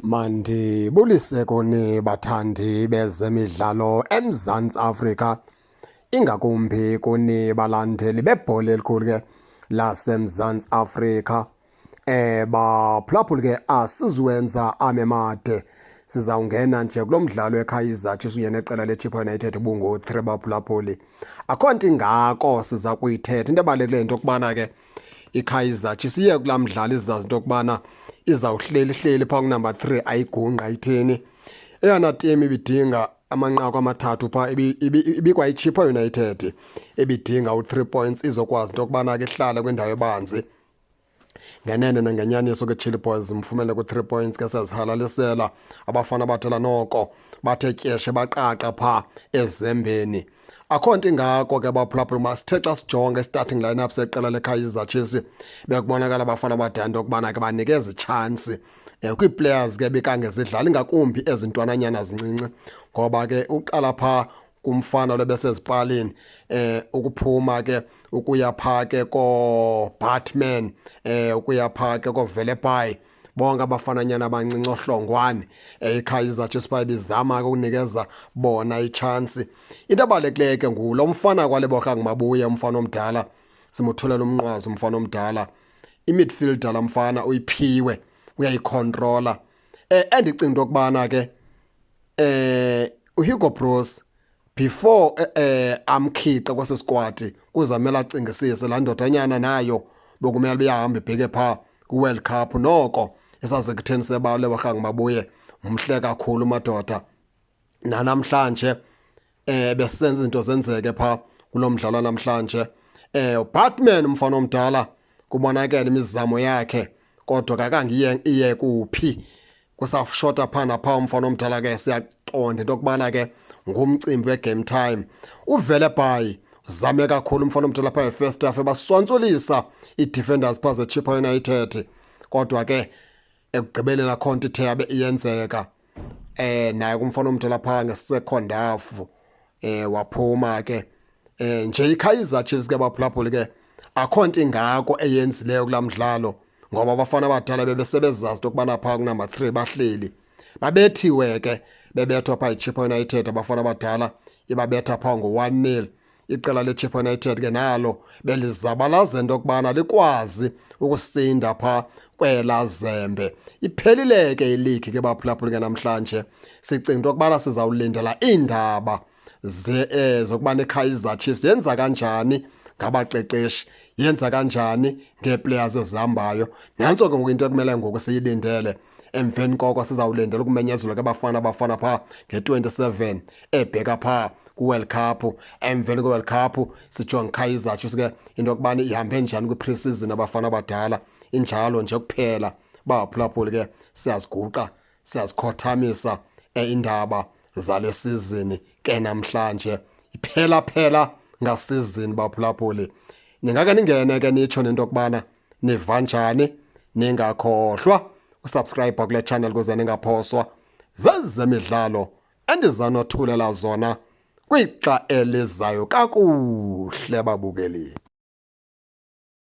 Mandibulise kuni bathandi bezemidlalo eMzantsi Afrika, ingakumbi kuni balandeli bebhola elikhulu ke laseMzantsi Afrika. Baphulaphuli ke, asizuwenza ame made, sizawungena nje kulo mdlalo weKaizer Chiefs kunye neqela leChippa United ubungu-3. Baphulaphuli, akho nto ingako siza kuyithetha. Into ebalulekileyo into yokubana ke iKaizer Chiefs iye kulaa mdlalo izazi into yokubana izawuhleli hleli phaa kunumber 3, ayigungqa ithini. Eyona team ibidinga amanqaku amathathu phaa ibikwayiChippa United, ebidinga u-3 points izokwazi into yokubana ke ihlale kwindawo ebanzi. Ngenene nangenyaniso ke, Chilli Boys zimfumene ku-3 points ke, siyazihalalisela abafana abathela noko bathe tyeshe baqaqa phaa ezembeni. Akho nto ingako ke, baphulaphula. Masithe xa sijonge i-starting lineup seqela leKaizer Chiefs, bekubonakala abafana abadala into yokubana ke banikeza itshansi kwii-players ke bekangezidlala, ingakumbi ezintwananyana zincinci, ngoba ke uqala phaa kumfana lobesezipalini, ukuphuma ke ukuya phaa ke ko Batman, ukuya phaa ke ko Velebayi, bonke abafananyana abancinci, oHlongwane, iKaizer Chiefs ibizama ke ukunikeza bona itshansi. Into ebalulekileyo ke ngulo mfana kwaLebogang Mabuye, umfana omdala, simothulela umnqwazi umfana omdala, i-midfielder. Laa mfana uyiphiwe, uyayikhontrola. Endicinga into yokubana ke uHugo Broos before amkhiqe kwesi squad kuzamela acingisise laa ndodanyana, nayo bekumele beyahamba ibheke phaa kwi-World Cup. Noko esasekutheni sebale Mabuye mhle kakhulu madoda. Nanamhlanje besenza izinto zenzeke phaa kulo mdlalo namhlanje. Batman, umfana omdala, kubonakele imizamo yakhe, kodwa kakangiye iye kuphi, kusashota phaa naphaa umfana omdala ke. Siyaqonda into yokubana ke ngumcimbi we-game time. Uvele bhayi uzame kakhulu umfana omdala phaa e-first half, ebaswantsulisa ii-defenders phaa zeChippa United, kodwa ke ekugqibeleni akho nto ithe yabe iyenzeka. Naye kumfana omdala phaa nge-second half waphuma ke. Nje iKaizer Chiefs ke, baphulaphuli ke, akho nto ingako eyenzileyo kulaa mdlalo, ngoba abafana abadala bebesebezazi into yokubana phaa kunumber 3 bahleli. Babethiwe ke, bebethwa phaa yiChippa United. Abafana abadala ibabetha phaa ngo-1-0. Iqela leChippa United ke nalo belizabalaza into yokubana likwazi ukusinda phaa kwelaa zembe. Iphelile ke iligi ke, baphulaphuli ke. Namhlanje sicinga into yokubana sizawulindela iindaba zokubana iKaizer Chiefs yenza kanjani ngabaqeqeshi, yenza kanjani ngee-players ezihambayo. Nantso ke ngoku into ekumele ngoku siyilindele. Emveni koko sizawulindela ukumenyezelwa ke Bafana Bafana phaa nge-27 ebheka phaa kwi-World Cup. Emveni kwe-World Cup sijonge Kaizer Chiefs ke into yokubana ihambe njani kwi-pre-season abafana abadala. Injalo nje kuphela, baphulaphuli ke, siyaziguqa, siyazikhothamisa indaba zale season ke. Namhlanje iphela phela ngasizini, baphulaphuli. Ningake ningene ke nitsho nento yokubana niva njani. Ningakhohlwa usubscribe kule channel kuze ningaphoswa zezemidlalo endizanothulela zona kwixa elizayo. Kakuhle, babukeli.